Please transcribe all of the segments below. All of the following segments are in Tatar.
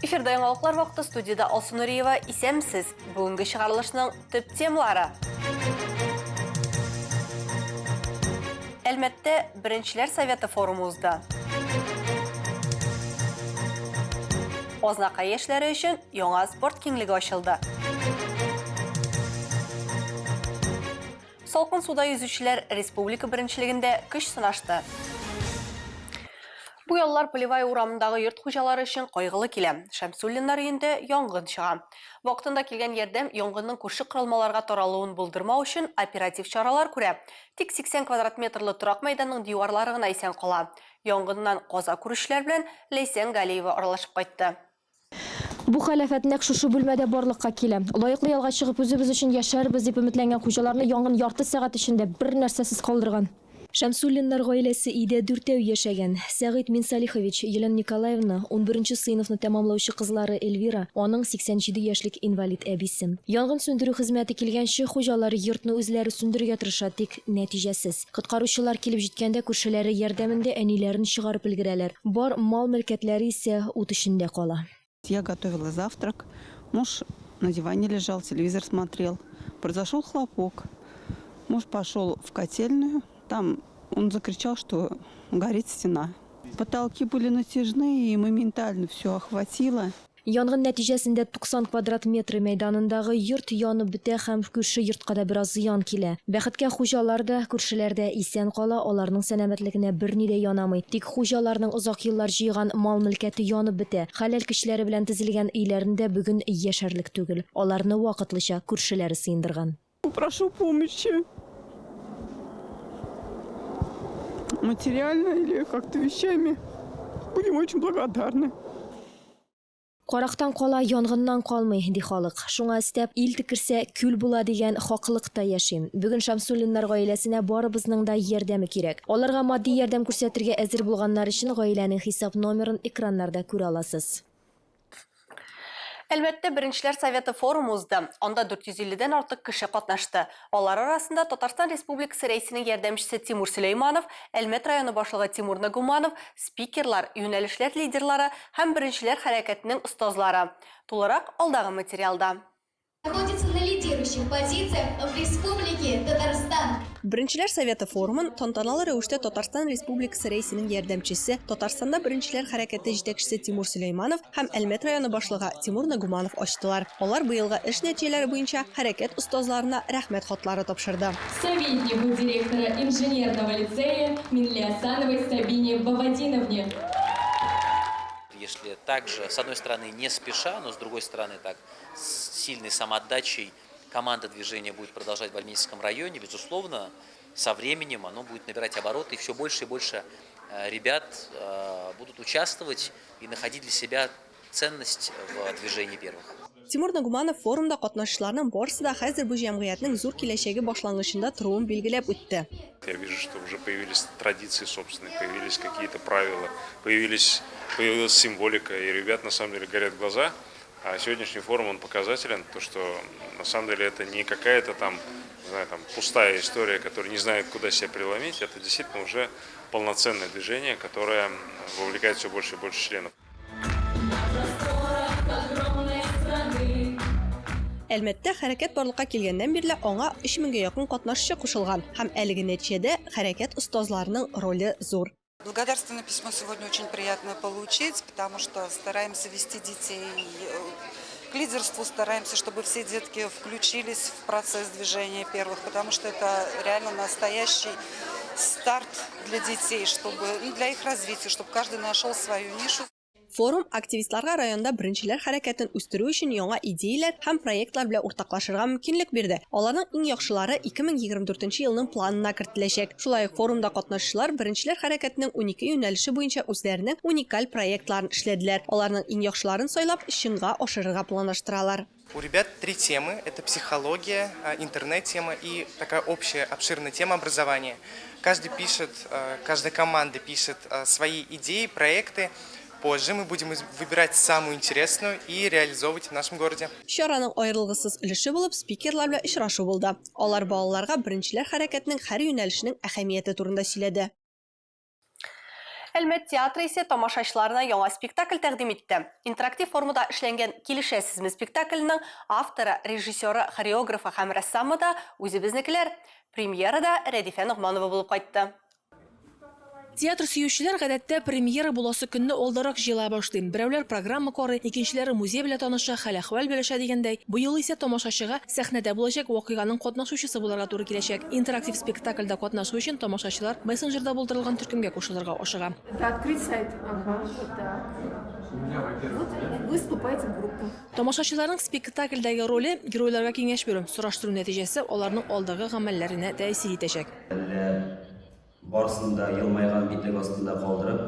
Эфирда яңалыклар вакыты студиядә Алсу Нуриева. Исәнмесез. Бүгенге чыгарылышның төп темалары. Әлмәттә Беренчеләр советы форумы узды. Азнакай яшьләре өчен яңа спорт киңлеге ачылды. Салкын суда йөзүчеләр республика беренчелегендә көч сынашты. Бу яллар Полевая урамындагы йорт хуҗалары өчен кайгылы килә. Шәмсуллиннар өендә янгын чыга. Вакытында килгән ярдәм янгынның күрше корылмаларга таралуын булдырмау өчен оператив чаралар күрә. Тик 80 квадрат метрлы торак мәйданның диварлары гына исән кала. Янгыннан каза күрүчеләр белән Ләйсән Галиева аралашып кайтты. Бу хәл афәт нәкъ шушы бүлмәдә барлыкка килә. Лаеклы ялга чыгып үзебез өчен яшәрбез дип өметләнгән хуҗаларны янгын ярты сәгать эчендә бер нәрсәсез калдырган. Шәмсуллиннар гаиләсе өйдә дүртәү яшәгән. Сәгыйть Минсалихович, Елена Николаевна, унберенче сыйныфны тәмамлаучы кызлары Эльвира, аның 87 яшьлек инвалид әбисе. Янгын сүндерү хезмәте килгәнче, хуҗалар йортны үзләре сүндерергә тырыша, тик нәтиҗәсез. Коткаручылар килеп җиткәндә күршеләре ярдәмендә әниләрен чыгарып өлгерәләр. Бар мал-мөлкәтләре исә ут эчендә кала. Я готовила завтрак, муж на диване лежал, телевизор смотрел. Произошел хлопок. Муж пошел в котельную, там он закричал, что горит стена. Потолки были натяжные, и моментально все охватило. Янгын нәтиҗәсендә 90 квадрат метр мәйданындагы йорт янып бетә һәм күрше йортка да бераз зыян килә. Бәхеткә, хуҗалар да, күршеләр дә исән кала, аларның сәламәтлегенә берни дә янамый. Тик хуҗаларның озак еллар җыйган мал-мөлкәте янып бетә. Хәләл көчләре белән төзелгән өйләрендә бүген яшәрлек түгел. Аларны вакытлыча күршеләре сыендырган. Прошу помощи материально или как-то вещами. Будем очень благодарны. Карактан кала, янгыннан калмый, ди халык. Шуңа өстәп, ил төкерсә, күл була дигән хаклык та яши. Бүген Шамсуллиннар гаиләсенә барыбызның да ярдәме кирәк. Аларга матди ярдәм күрсәтергә әзер булганнар өчен гаиләнең хисап номерын экраннарда күрә аласыз. Әлмәттә Беренчеләр советы форумы узды. Анда 450 дән артык кеше катнашты. Алар арасында Татарстан Республикасы Рәисенең ярдәмчесе Тимур Сөләйманов, Әлмәт районы башлыгы Тимур Нагуманов, спикерлар, юнәлешләр лидерлары һәм Беренчеләр хәрәкәтенең остазлары. Тулырак алдагы материалда. Находится на лидирующих позициях в Республике Татарстан. Беренчеләр советы форумын тантаналы рәвештә Татарстан Республикасы Рәисенең ярдәмчесе, Татарстанда Беренчеләр хәрәкәте җитәкчесе Тимур Сөләйманов һәм Әлмәт районы башлыгы Тимур Нагуманов ачтылар. Алар быелгы эш нәтиҗәләре буенча хәрәкәт остазларына рәхмәт хатлары тапшырды. Советнику директора инженерного лицея Минлиасановой Сабине Бавадиновне. Если также, с одной стороны, не спеша, но с другой стороны, так, с сильной самоотдачей команда движения будет продолжать в Альметьевском районе, безусловно, со временем оно будет набирать обороты, и все больше и больше э, ребят э, будут участвовать и находить для себя ценность в движении первых. Тимур Нагуманов форумда катнашучыларның барысы да хәзер бу җәмгыятьнең зур киләчәге башлангычында торуын билгеләп үтте. Я вижу, что уже появились традиции собственные, появились какие-то правила, появились, появилась символика, и ребят на самом деле горят глаза. А сегодняшний форум, он показателен, то что на самом деле это не какая-то там, не знаю, там пустая история, которая не знает, куда себя преломить, это действительно уже полноценное движение, которое вовлекает все больше и больше членов. Әлмәттә хәрәкәт барлыкка килгәннән бирле аңа 3 меңгә якын катнашчы кушылган һәм әлеге нәтиҗәдә хәрәкәт остазларының роле зур. Благодарственное письмо сегодня очень приятно получить, потому что стараемся вести детей э, к лидерству, стараемся, чтобы все детки включились в процесс движения первых, потому что это реально настоящий старт для детей, чтобы, ну, для их развития, чтобы каждый нашел свою нишу. Форум активистларга районда беренчеләр хәрәкәтен үстерү өчен яңа идеяләр һәм проектлар белән уртаклашырга мөмкинлек бирде. Аларның иң яхшылары 2024 елның планына кертеләчәк. Шулай ук форумда катнашучылар беренчеләр хәрәкәтенең унике юнәлеше буенча үзләренең уникаль проектларын эшләделәр. Аларның иң яхшыларын сайлап, чынга ашырырга планлаштыралар. У ребят три темы. Это психология, интернет-тема и такая общая обширная тема образования. Каждый пишет, каждая команда пишет свои идеи, проекты. Позже мы будем выбирать самую интересную и реализовывать в нашем городе. Чараның аерылгысыз өлеше булып спикерлар белән очрашу булды. Алар балаларга беренчеләр хәрәкәтенең һәр юнәлешенең әһәмияте турында сөйләде. Әлмәт театры исә тамашачыларына яңа спектакль тәкъдим итте. Интерактив формада эшләнгән Килешәсезме спектакленең авторы, режиссеры, хореографы һәм рәссамы да үзебезнекеләр. Премьерада Рәдифә Ногманова булып кайтты. Театр сөючеләр, гадәттә, премьера буласы көнне алдарак җыела башлый. Берәүләр программа карый, икенчеләре музей белән таныша, хәл-әхвәл белешә дигәндәй. Бу юлы исә тамашачыга сәхнәдә булачак вакыйганың катнашучысы булырга туры киләчәк. Интерактив спектакльдә катнашу өчен тамашачылар мессенджерда булдырылган төркемгә кушылырга ашыга. Это открыть сайт. Ага, вот так. Вот вы вступаете в группу. Тамашачыларның спектакльдәге роле, геройларга киңәш бирү. Сораштыру нәтиҗәсе аларның алдагы гамәлләренә тәэсир итәчәк. Әллә Барысын да елмайган битлек астында калдырып,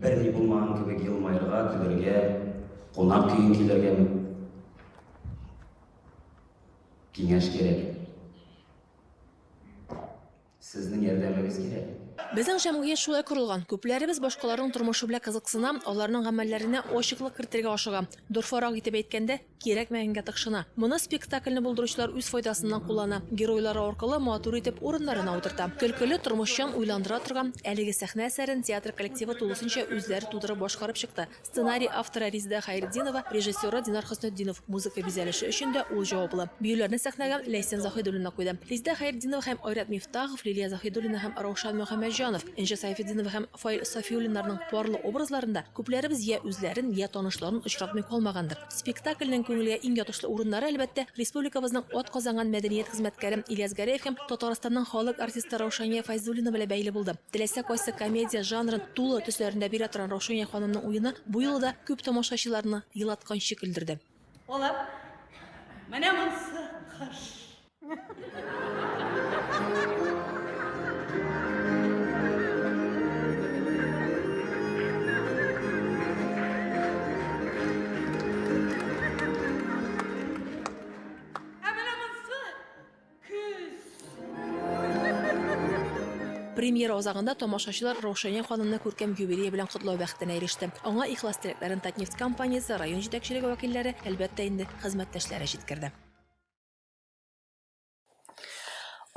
берни булмаган кебек елмаерга, көлергә, кунак көен көйләргә киңәш кирәк. Сезнең ярдәмегез кирәк. Безнең җәмгыять шулай корылган, күпләребез башкаларның тормышы белән кызыксына, аларның гамәлләренә ачыклык кертергә ашыга. Дорфарак итеп әйткәндә, Кирәкмәгәнгә тыкшына. Моны спектакльне булдыручылар үз файдасыннан куллана. Геройлары аркылы матур итеп урыннарына утырта. Көлкеле, тормышчан, уйландыра торган әлеге сәхнә әсәрен театр коллективы тулысынча үзләре тудырып башкарып чыкты. Сценарий авторы Резеда Хәйретдинова, режиссеры Динар Хөснетдинов, музыка бизәлеше өчен дә ул җаваплы. Биюләрне сәхнәгә Ләйсән Заһидуллина куйды. Резеда Хәйретдинова һәм Айрат Мифтахов, Лилия Заһидуллина һәм Раушан Мөхәммәтҗанов, Энҗе Сәйфетдинова һәм Фаил Сафиуллиннарның парлы образларында күпләребез йә үзләрен, йә танышларын очратмый калмагандыр. Спектакльнең күңелгә иң ятышлы урыннары, әлбәттә, республикабызның атказанган мәдәният хезмәткәре Ильяс Гәрәев һәм Татарстанның халык артисты Раушания Фәйзуллина белән бәйле булды. Теләсә кайсы комедия жанрын тулы төсләрендә бирә торган Раушания ханымның уены бу юлы да күп тамашачыларны елатканчы көлдерде. Улым, менә монсы кыш. Премьера азагында тамашачылар Раушания ханымны күркәм юбилее белән котлау бәхетенә иреште. Аңа ихлас теләкләрен Татнефть компаниясе, район җитәкчелеге вәкилләре, әлбәттә инде, хезмәттәшләре җиткерде.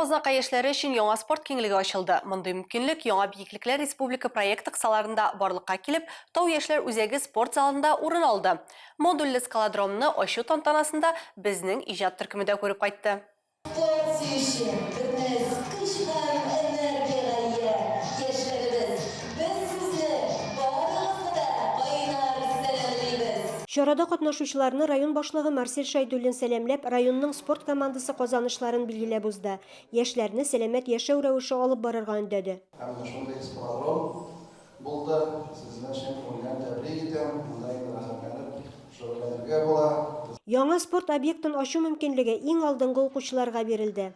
Азнакай яшьләре өчен яңа спорт киңлеге ачылды. Мондый мөмкинлек Яңа биеклекләр республика проекты кысаларында барлыкка килеп, Тау яшьләр үзәге спорт залында урын алды. Модульле скалодромны ачу тантанасында безнең иҗат төркеме дә күреп кайтты. Спорт сөюче, бетмәс көч һәм энергиягә ия яшьләребез, без сезне барыгызны да кайнар сәламлибез! Чарада катнашучыларны район башлыгы Марсель Шәйдуллин сәламләп, районның спорт командасы казанышларын билгеләп узды, яшьләрне сәламәт яшәү рәвеше алып барырга өндәде. Һәм менә шундый скалодром булды. Сезне чын күңелдән тәбрик итәм. Монда инде рәхәтләнеп шөгыльләнергә була. Яңа спорт объектын ачу мөмкинлеге иң алдынгы укучыларга бирелде.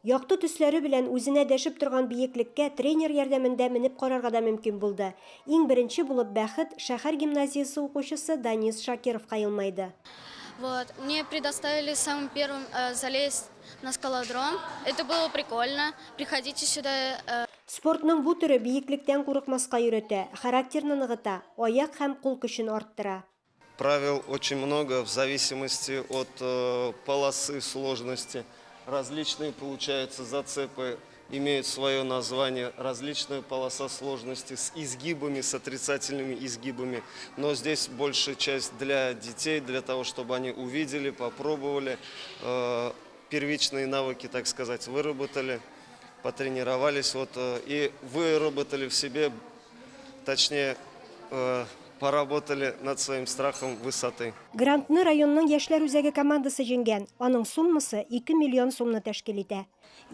Якты төсләре белән үзенә дәшеп торган биеклеккә тренер ярдәмендә менеп карарга да мөмкин булды. Иң беренче булып бәхет шәһәр гимназиясе укучысы Данис Шакировка елмайды. Вот, мне предоставили самым первым залезть на скалодром. Это было прикольно. Приходите сюда. Спортның бу төре биеклектән курыкмаска өйрәтә, характерны ныгыта, аяк һәм кул көчен арттыра. Правил очень много в зависимости от э, полосы сложности. Различные получаются зацепы, имеют свое название, различная полоса сложности с изгибами, с отрицательными изгибами. Но здесь большая часть для детей, для того, чтобы они увидели, попробовали, э, первичные навыки, так сказать, выработали, потренировались вот, э, и выработали в себе, точнее, э, поработали над своим страхом высоты. Грантны районның Яшьләр үзәге командасы җиңгән, аның суммасы 2 миллион сумны тәшкил итә.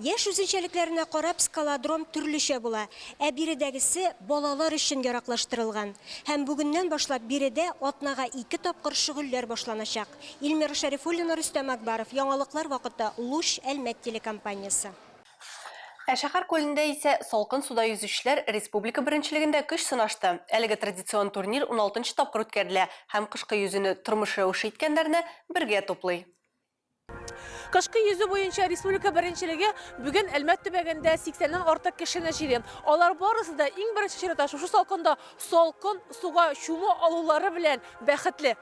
Яшь үзенчәлекләренә карап, скалодром төрлечә була. Ә биредәгесе балалар өчен яраклаштырылган. Һәм бүгеннән башлап биредә атнага ике тапкыр шөгыльләр башланачак. Эльмира Шәрифуллина, Рөстәм Акбаров, Яңалыклар вакыты, Луч, Әлмәт телекомпаниясе. Ә шәһәр күлендә исә салкын суда йөзүчеләр республика беренчелегендә көч сынашты. Әлеге традицион турнир уналтынчы тапкыр үткәрелә һәм кышкы йөзүне тормыш рәвеше иткәннәрне бергә туплый. Кышкы йөзү буенча республика беренчелеге бүген Әлмәт төбәгендә 80-нән артык кешене җыйды. Алар барысы да иң беренче чиратта шушы салкында салкын суга чуму алулары белән бәхетле.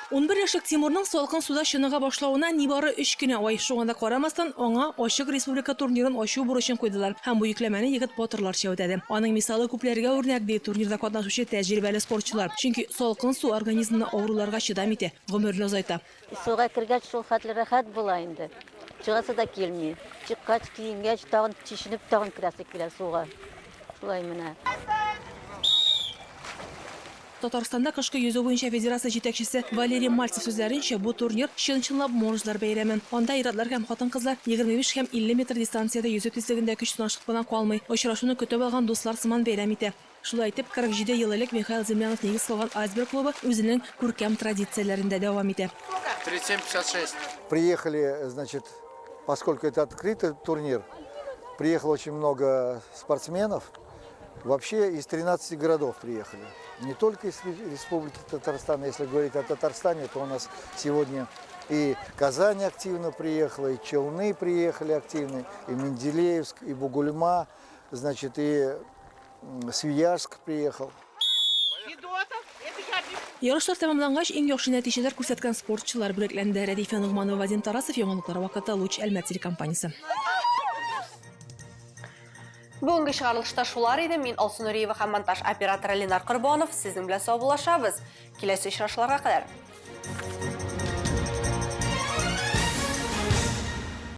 11 яшьлек Тимурның салкын суда чыныга башлавына нибары өч кенә ай. Шуңа да карамастан, аңа ачык республика турнирын ачу бурычын куйдылар. Һәм бу йөкләмәне егет батырларча үтәде. Аның мисалы күпләргә үрнәк, ди турнирда катнашучы тәҗрибәле спортчылар. Чөнки салкын су организмны авыруларга чыдам итә, гомерне озайта. Суга кергәч шул хәтле рәхәт була инде. Чыгасы да килми. Чыккач, киенгәч, тагын чишенеп, тагын керәсе килә суга. Шулай менә. Татарстанда кышкы йөзү буенча федерация җитәкчесе Валерий Мальцев сүзләренчә, бу турнир, чын-чынлап моржлар бәйрәме. Анда ир-атлар һәм хатын-кызлар 25 һәм 50 метр дистанциядә йөзү тизлегендә көч сынашлык белән калмый, очрашуны көтеп алган дуслар сыман бәйрәм итә. Шулай итеп, 47 ел элек Михаил Землянов нигез салган Айсберг клубы үзенең күркәм традицияләрен дә дәвам итә. 37,56. Приехали, значит, поскольку это открытый турнир, приехало очень много спортсменов. Вообще из 13 городов приехали. Не только из Республики Татарстан. Если говорить о Татарстане, то у нас сегодня и Казань активно приехала, и Челны приехали активно, и Менделеевск, и Бугульма, значит, и Свияжск приехал. Ярышлар тәмамлангач, иң яхшы нәтиҗәләр күрсәткән спортчылар бүләкләнде. Рәдифә Ногманова, Вадим Тарасов, Яңалыклар вакыты, Луч, Әлмәт телекомпаниясе. Бүгенге чыгарылышта шулар иде. Мин Алсу Нуриева һәм монтаж операторы Ленар Корбанов сезнең белән саубуллашабыз. Киләсе очрашуларга кадәр.